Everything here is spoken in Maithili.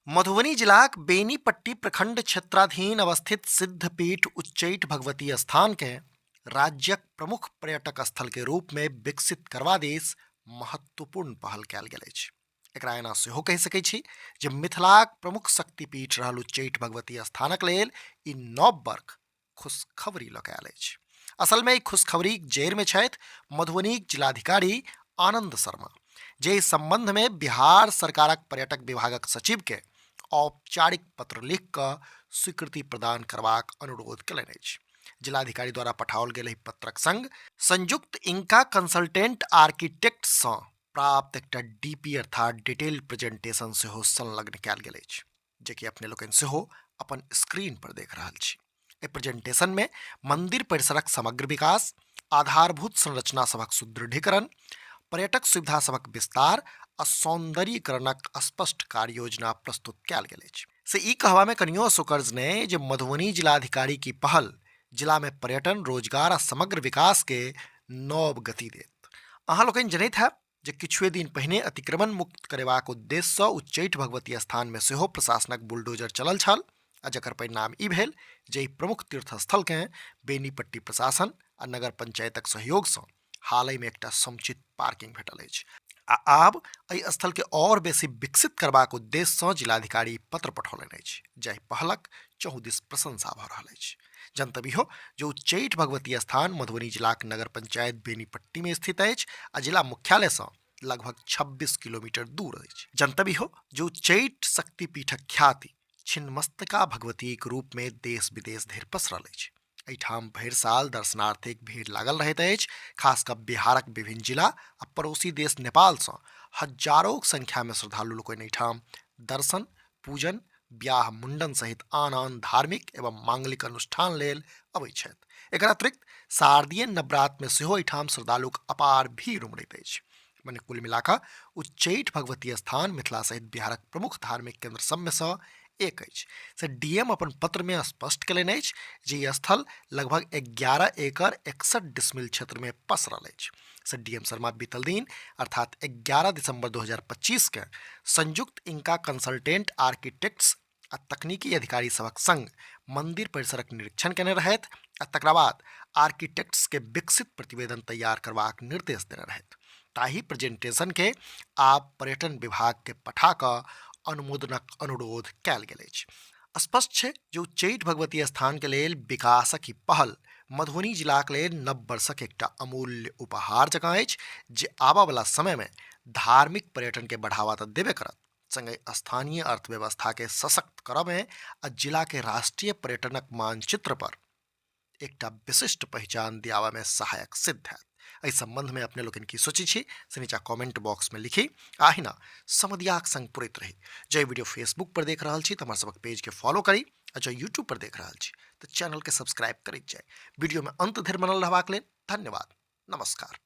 मधुबनी जिलाक बेनीपट्टी प्रखंड क्षेत्राधीन अवस्थित सिद्धपीठ उच्चैठ भगवती स्थान के राज्यक प्रमुख पर्यटक स्थल के रूप में विकसित करबा दिस महत्वपूर्ण पहल कयल गेल अछि। एकरा एना सेहो कहि सकै छी जे मिथिलाक प्रमुख शक्तिपीठ रहल उच्चैठ भगवती स्थानक लेल ई नव बर्ख खुशखबरी लऽ कऽ आयल अछि। असलमे ई खुशखबरीक जड़िमे छथि मधुबनीक जिलाधिकारी आनंद शर्मा, जे एहि सम्बन्धमे बिहार सरकारक पर्यटक विभागक सचिवकेँ औपचारिक पत्र लिख कऽ स्वीकृति प्रदान करबाक अनुरोध कयलनि अछि। जिलाधिकारी द्वारा पठाओल गेल एहि पत्रक संग संयुक्त इंका कंसल्टेंट आर्किटेक्टसँ प्राप्त एकटा डीपी अर्थात डिटेल प्रेजेंटेशन सेहो संलग्न कयल गेल अछि, जे कि अपने लोकनि सेहो अपन स्क्रीन पर देख रहल छी। एहि प्रेजेंटेशन में मंदिर परिसरक समग्र विकास, आधारभूत संरचना सभक सुदृढ़ीकरण, पर्यटक सुविधा सभक विस्तार आ सौंदर्यीकरणक स्पष्ट कार्ययोजना प्रस्तुत कयल गेल अछि। से ई कहबा में कनियो असौकर्य नहि जे मधुबनी जिलाधिकारी की पहल जिला में पर्यटन, रोजगार आ समग्र विकास के नव गति देत। अहाँ लोकनि जनैत हैब जे किछुए दिन पहिने अतिक्रमण मुक्त करेबाक उद्देश्यसँ उच्चैठ भगवती स्थानमे सेहो प्रशासनक बुलडोजर चलल छल आ जकर परिणाम ई भेल जे एहि प्रमुख तीर्थस्थलकेँ बेनीपट्टी प्रशासन आ नगर पंचायतक सहयोगसँ हालहिमे एकटा समुचित पार्किंग भेटल अछि आ आब एहि स्थलके आओर बेसी विकसित करबाक उद्देश्यसँ जिलाधिकारी पत्र पठौलनि अछि, जाहि पहलक चहुदिस प्रशंसा भऽ रहल अछि। जनतबी हो जे उच्चैठ भगवती स्थान मधुबनी जिलाक नगर पंचायत बेनीपट्टी में स्थित अछि आ जिला मुख्यालय सँ लगभग 26 किलोमीटर दूर अछि। जनतबी हो जे उच्चैठ शक्तिपीठक ख्याति छिन्नमस्तिका भगवतीक रूप में देश विदेश धरि पसरल अछि। एहिठाम भरि साल दर्शनार्थीक भीड़ लागल रहैत अछि। खास कऽ बिहारक विभिन्न जिला आ पड़ोसी देश नेपाल सँ हजारोक संख्या में श्रद्धालु लोकनि एहिठाम दर्शन, पूजन, ब्याह, मुंडन सहित आन आन धार्मिक एवं मांगलिक अनुष्ठान लेल अबै छथि। एकर अतिरिक्त शारदीय नवरात्र में सेहो एहिठाम श्रद्धालुक अपार भीड़ उमड़ैत अछि। मने कुल मिलाकऽ उच्चैठ भगवती स्थान मिथिला सहित बिहारक प्रमुख धार्मिक केंद्र सबमे सँ एक अछि। से डीएम अपन पत्र में स्पष्ट कयलनि अछि जे ई स्थल लगभग 11 एकड़ 61 डिसमिल क्षेत्र में पसरल अछि। से डीएम शर्मा बीतल दिन अर्थात 11 दिसंबर 2025 के संयुक्त इंका कंसल्टेंट आर्किटेक्ट्स आ तकनीकी अधिकारी सभक संग मंदिर परिसरक निरीक्षण केने रहथि आ तकरा बाद आर्किटेक्ट्स के विकसित प्रतिवेदन तैयार करबाक निर्देश देने रहथि। ताहि प्रेजेंटेशन के आब पर्यटन विभाग के पठा कऽ अनुमोदनक अनुरोध कयल गेल अछि। स्पष्ट छै जे उच्चैठ भगवती स्थान के लेल विकासक ई पहल मधुबनी जिलाक लेल नव वर्षक एकटा अमूल्य उपहार जकाँ अछि, जे आबयवला समय में धार्मिक पर्यटन के बढ़ावा तऽ देबे करत, संगहि स्थानीय अर्थव्यवस्था के सशक्त करब में आ जिला के राष्ट्रीय पर्यटनक मानचित्र पर एकटा विशिष्ट पहिचान दियाबऽ में सहायक सिद्ध हैत। एहि संबंध में अपने लोकनि की सोचै छी से नीचा कमेंट बॉक्स में लिखी आ अहिना समदियाक संग पुरैत रही। जँ ई वीडियो फेसबुक पर देख रहल छी तऽ हमर सबक पेज के फॉलो करी आ जँ यूट्यूब पर देख रहल छी तऽ चैनल के सब्सक्राइब करैत जाय। वीडियो में अंत धरि बनल रहबाक लेल धन्यवाद। नमस्कार।